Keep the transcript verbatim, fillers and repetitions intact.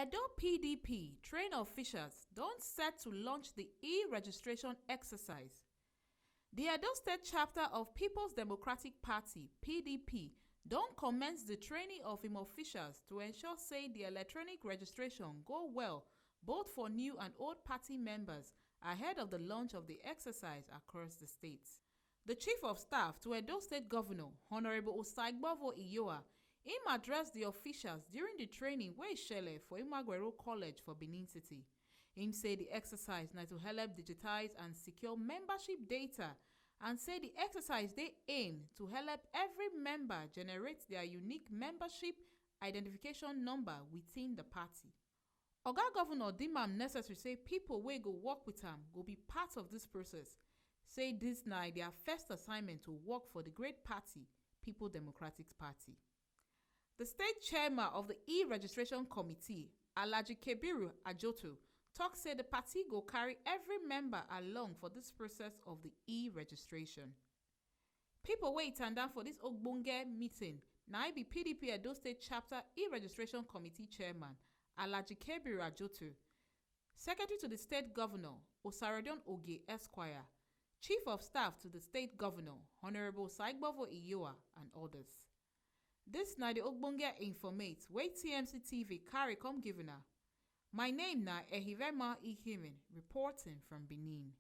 Edo P D P train officials don set to launch the e-registration exercise. The Edo State chapter of People's Democratic Party, P D P, don commence the training of im officials to ensure say the electronic registration go well both for new and old party members ahead of the launch of the exercise across the state. The chief of staff to Edo State Governor, Honorable Osaigbovo Iyoa, im address the officials during the training wey shele for Imagwero College for Benin City. Im say the exercise na to help digitize and secure membership data and say the exercise dey aim to help every member generate their unique membership identification number within the party. Oga Governor deem am necessary say people wey go work with am go be part of this process, say this na their first assignment to work for the great party, People Democratic Party. The state chairman of the e-registration committee, Alhaji Kabiru Ajoto, talk say the party go carry every member along for this process of the e-registration. People wey tanda for this ogbonge meeting na I be P D P Edo State Chapter e-registration committee chairman, Alhaji Kabiru Ajoto, secretary to the state governor, Osarodon Oge Esquire, chief of staff to the state governor, Honorable Saigbovo Iyoa, and others. This na the ogbonge informate wey T M C T V carry come give una. My name na Ehivema Ihimin, reporting from Benin.